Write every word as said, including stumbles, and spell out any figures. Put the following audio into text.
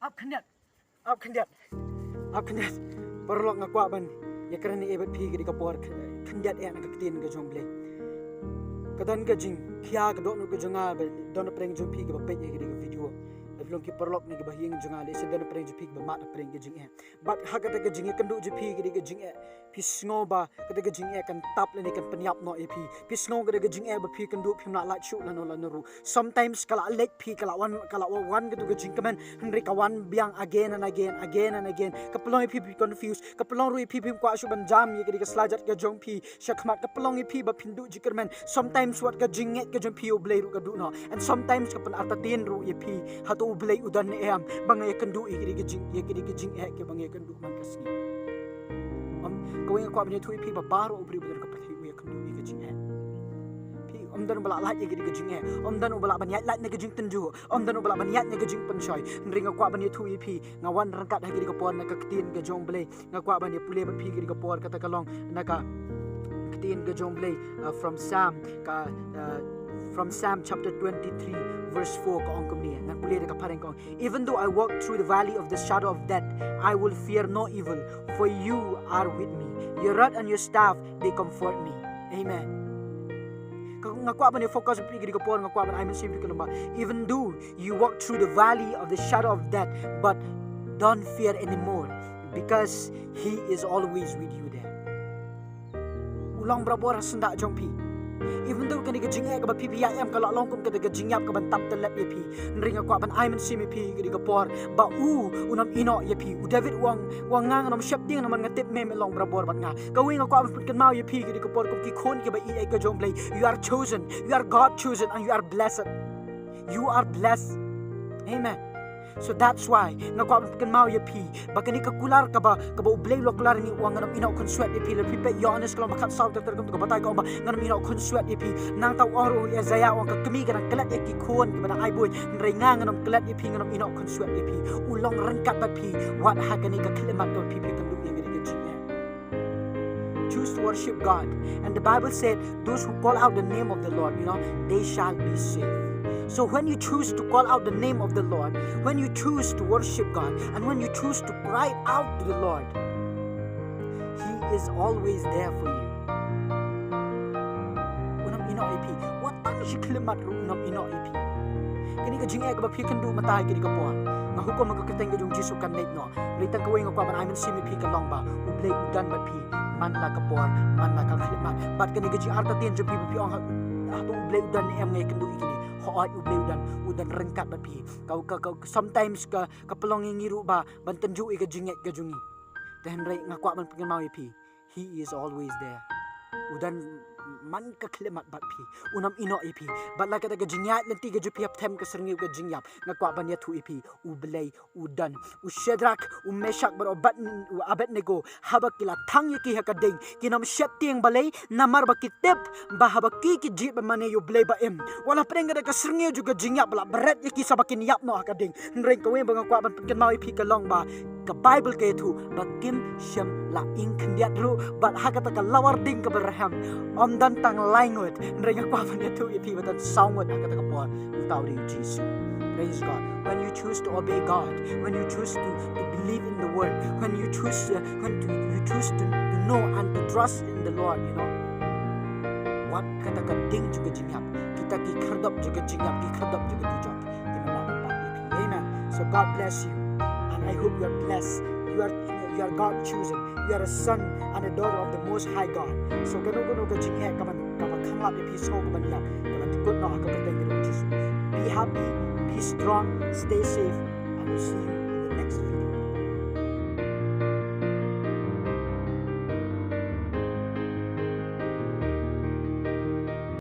Ap khyndiat. Ap khyndiat. Ap khyndiat. Paralok, nga kwah ban ïakren ïa bad phi ka dei ka por khyndiat eh na ka ktien ka jong U Blei. Ka don ka jingkhia ka dohnud ka jong nga ba don na pdeng jong phi kiba peit ïa ka dei ka video. Ba long ki paralok ne kiba ïeng jong nga, lehse don na pdeng jong phi kiba mad na pdeng ka jingeh. Bad ha kata ka jingïakynduh jong phi ka dei ka jingeh, phi sngew ba kata ka jingeh kan tap lane kan pynïap noh ïa phi. Phi sngew kata ka jingeh ba phi kynduh phim lah lait shuh lano lano ruh. Sometimes ka la leit phi, ka la wan, ka la wan katu ka jingkmen, hynrei ka wan biang again and again, again and again. Ka pynlong ïa phi phi confused, ka pynlong ruh ïa phi phim kwah shuh ban jam ïa ka dei ka sla jait ka jong phi shakhmat, ka pynlong ïa phi ba phin duh jingkyrmen. Sometimes wat ka jingngeit ka jong phi ïa U Blei ruh ka duh noh. And sometimes ka pynartatien ruh ïa phi, hato U Blei u don ne em ba nga ïakynduh ïa ka dei ka jing, ïa ka dei ka jingeh kaba nga ïakynduh man ka sngi. Ym, kawei nga kwah ban ïathuh ïa phi ba baroh u briew ba don ha ka pyrthei u ïakynduh ïa ka jingeh. Phi, ym don uba lah lait ïa ka dei ka jingeh. Ym don uba lah ban ïaid lait na ka jingtynjuh. Ym don uba lah ban ïaid na ka jingpynshoi. Hynrei nga kwah ban ïathuh ïa phi, nga wan ryngkat ha ka dei ka por na ka ktien ka jong U Blei. Nga kwah ban ïa pule bad phi ka dei ka por, kata ka long na ka ktien ka jong U Blei, uh, from Psalm, ka, uh, from Psalm chapter twenty-three, verse four, ka ong kumne. Ngan pule da ka phareng, ka ong, "Even though I walk through the valley of the shadow of death, I will fear no evil, for you are with me. Your rod and your staff, they comfort me." Amen. Ka, nga kwah ban ïa focus bad phi ka dei ka por, nga kwah ban ai mynsiem ïa phi ka long ba, even though you walk through the valley of the shadow of death, but don't fear anymore, because He is always with you there. U long barabor ha syndah jong phi. Even though kane ka jingeh kaba phi phi ïa em ka la long kum kata ka jingïap kaban tap tyllep ïa phi, hynrei nga kwah ban ai mynsiem ïa phi ka dei ka por ba u, un ym ïehnoh ïa phi. U David u ong, u ong, "Nga ngan ym sheptieng, namar nga tip me, me long barabor bad nga." Kawei nga kwah ban pynkynmaw ïa phi ka dei ka por kum ki khun kiba ïeit ka jong U Blei, you are chosen, you are God chosen, and you are blessed. You are blessed. Amen. So that's why nga kwah ban pynkynmaw ïa phi ba kane ka kular kaba, kaba U Blei u la kular ïa ngi, u ong, "Ngan ym ïehnoh khunswet ïa phi." Lada phi peit Ïoannis ka lynnong ba khatsaw, ter ter kum tu ka batai, ka ong ba, "Ngan ym ïehnoh khunswet ïa phi." Nangta u ong ruh ïa Isaiah, u ong, "Ka kmie ka dang klet ïa ki khun kiba dang ai buit, hynrei nga ngan ym klet ïa phi, ngan ym ïehnoh khunswet ïa phi." U long ryngkat bad phi wat ha kane ka khyllipmat kaba phi phi kynduh ïa kane ka jingeh. Choose to worship God. And the Bible said, "Those who call out the name of the Lord, you know, they shall be saved." So when you choose to call out the name of the Lord, when you choose to worship God, and when you choose to cry out to the Lord, He is always there for you. Un ym ïehnoh ïa phi. Wat tang shi khyllipmat ruh un ym ïehnoh ïa phi. Kane ka jingeh kaba phi kynduh mynta ha kane ka por, nga hukum ha ka kyrteng ka jong U Jisu kan leit noh. Hynrei tang kawei nga kwah ban ai mynsiem ïa phi ka long ba U Blei u don bad phi man la ka por, man la ka khyllipmat. Bad kane ka jingartatien jong phi ba phi ong, "Ha, hato U Blei u don ne em, nga ïakynduh ïa kine." Hooid, U Blei u don, u don ryngkat bad phi. Ka, ka, ka, sometimes ka, ka pynlong ïa ngi ruh ba ban tynjuh ïa ka jingngeit ka jong ngi. Te hynrei nga kwah ban pynkynmaw ïa phi, He is always there. U don man ka khyllipmat bad phi. Un ym ïehnoh ïa phi. Bad la kata ka jingïaid lynti ka jong phi hap them ka syrngiew ka jingïap, nga kwah ban ïathuh ïa phi, U Blei u don. U Shadrak, u Meshak bad u Abed-, u Abednego, haba ki la thang ïa ki ha ka ding, kim sheptieng. Balei? Namar ba ki tip ba haba ki, ki jied bad mane ïa U Blei ba im, wat la pdeng kata ka syrngiew jong ka jingïap ba la bret ïa ki sa ba kin ïap noh ha ka ding. Hynrei kawei ba nga kwah ban pynkynmaw ïa phi ka long ba ka Baibl ka ïathuh ba kim shym la ing khyndiat ruh, bad ha kata ka lawar ding kaba rhem ym don tang lai ngut. Hynrei nga kwah ban ïathuh ïa phi ba don saw ngut ha kata ka por, uta u dei U Jisu. Praise God. When you choose to obey God, when you choose to, to believe in the word, when you choose, uh, when to, you choose to, to know and to trust in the Lord, you know, wat kata ka ding jong ka jingïap, kita ki khyrdop jong ka jingïap, ki khyrdop jong ka dujok, kin ym lah ban bat ïa phi. Amen. So God bless you. And I hope you are blessed. You are, you are God chosen. You are a son and a daughter of the Most High God. So kano kano ka jingeh kaba, kaba khanglad ïa phi, sngew kaban ïap, ka la dkut noh ha ka kyrteng ka jong U Jisu. Be happy, be strong, stay safe, and we'll see you in the next video.